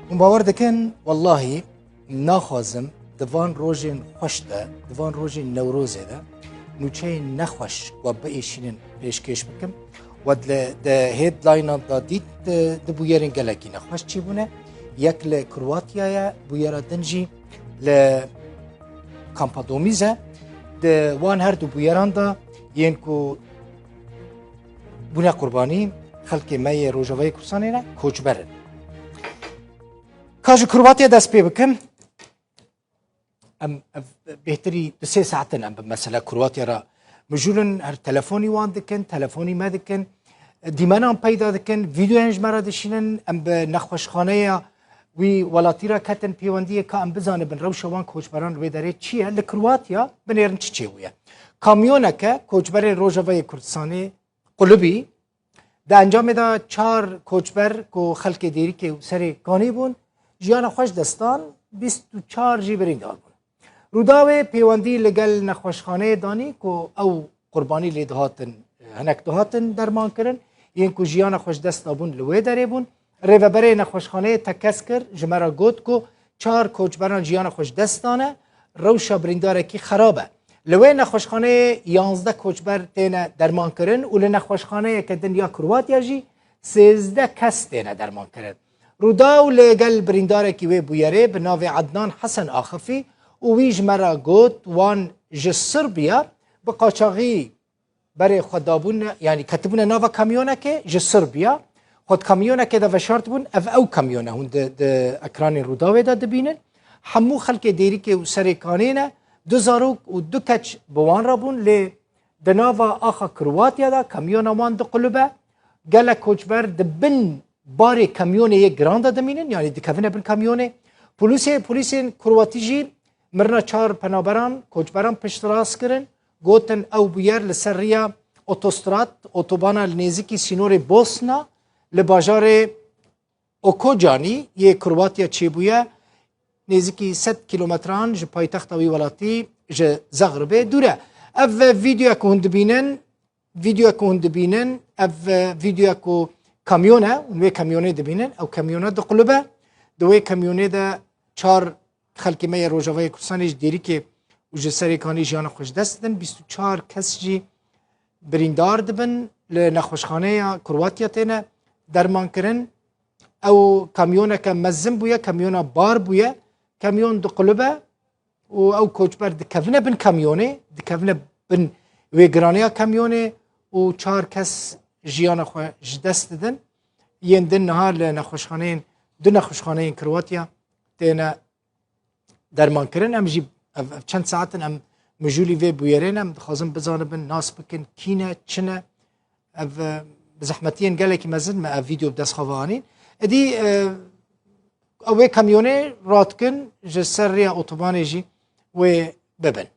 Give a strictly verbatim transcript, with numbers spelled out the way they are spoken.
Hûn bawer dikin, wellahî naxwazim di van rojên xweş de, di van rojên Newrozê de nûçeyên nexweş ku biêşînin pêşkêş bikim. We di, di headlinean de dît, di, di bûyerên gelekî nexweş çêbûne. Yek li Kroatya ye, bûyera din jî li Kampa Domîz e. Di wan her du bûyeran de yên ku bûne qurbanî xelkê me yê Rojavayê Kurdistanê ne, koçber in. Ka ji Kroatya dest pê bikim, em ev bêhtirî du sê saet in em bi mesela Kroatya re mijûl in, her telefonî wan dikin, telefonî me dikin, dîmenan peyda dikin, vîdeoyan ji me re dişînin, em bi nexweşxaneya wî welatî re ketin pêwendiyê ka em bizanibin rewşa wan koçberan li wê derê çi ye. Li Kroatya binêrin çi çêbûye. Kamyoneke koçberên Rojavayê Kurdistanê qulibî, di encamê de çar koçber ku xelkê Dêrikê û Serê Kanê bûn, jiyana xwe ji dest dan, bîst û çar jî birîndar bûn. Rûdawê pêwendî li gel nexweşxaneyê danî ku ew qurbanî lê dihatin, hinek dihatin derman kirin, yên ku jiyana xwe ji dest dabûn li wê derê bûn. Rêveberê nexweşxaneyê tekez kir, ji me re got ku çar koçberan jiyana xwe ji dest dane, rewşa birîndarekî xerab e. Li wê nexweşxaneyê yanzdeh koçber têne dermankirin û li nexweşxaneyeke din ya Kroatya jî sêzdeh kes têne dermankirin. Rûdaw li gel birîndarekî wê bûyerê bi navê Ednan Hesen axifî û wî ji me re got, wan ji Sirbiya bi qaçaxî berê xwe dabûne, yanî ketibûne nava kamyonekê ji Sirbiya, xwe di kamyonekê de veşartibûn, ev ew kamyon e hûn di, di ekranên Rûdawê de dibînin. Hemû xelkê Dêrikê û Serê Kanê ne, du zarok û du keç bi wan re bûn, lê di nava axa Kroatya de kamyona wan diqulube. Gelek koçber di bin barê kamyonê yê giran de dimînin, yanî dikevine bin kamyonê. Polîsê, polîsên Kroatî jî mirina çar penaberan, koçberan piştrast kirin, gotin ew bûyer li ser riya otostrad, otobana li nêzîkî sînorê Bosna, li bajarê Okocanî yê Kroatya çêbûye, nêzîkî sed kîlometran ji paytexta wî welatî, ji Zexribê dûr e. Ev vîdeoya ku hûn dibînin, vîdeoya ku hûn dibînin, ev vîdeoya ku kamyon e, hûn wê kamyonê dibînin, ew kamyona diqulube, di wê kamyonê de çar xelkê me yê Rojavayê Kurdistanê ji Dêrikê û ji Serê Kanê jiyana xwe ji dest didin, bîst û çar kes jî birîndar dibin, li nexweşxaneya Kroatya têne dermankirin. Ew kamyoneke mezin bûye, kamyona bar bûye, kamyon diqulube û ew koçber dikevine bin kamyonê, dikevine bin wê giraniya kamyonê û çar kes jiyana xwe ji dest didin. Yên din niha li nexweşxaneyên, du nexweşxaneyên Kroatya têne dermankirin. Em jî ev, ev çend saet in em mijûlî vê bûyerê ne, em dixwazin bizanibin, nas bikin, kî ne, çi ne. Ev, e, bi zehmetiyên gelekî mezin me ev vîdeo bi dest xwe ve anîn. Êdî, e, ew wê kamyonê radikin ji ser rêya otobanê jî wê bibin.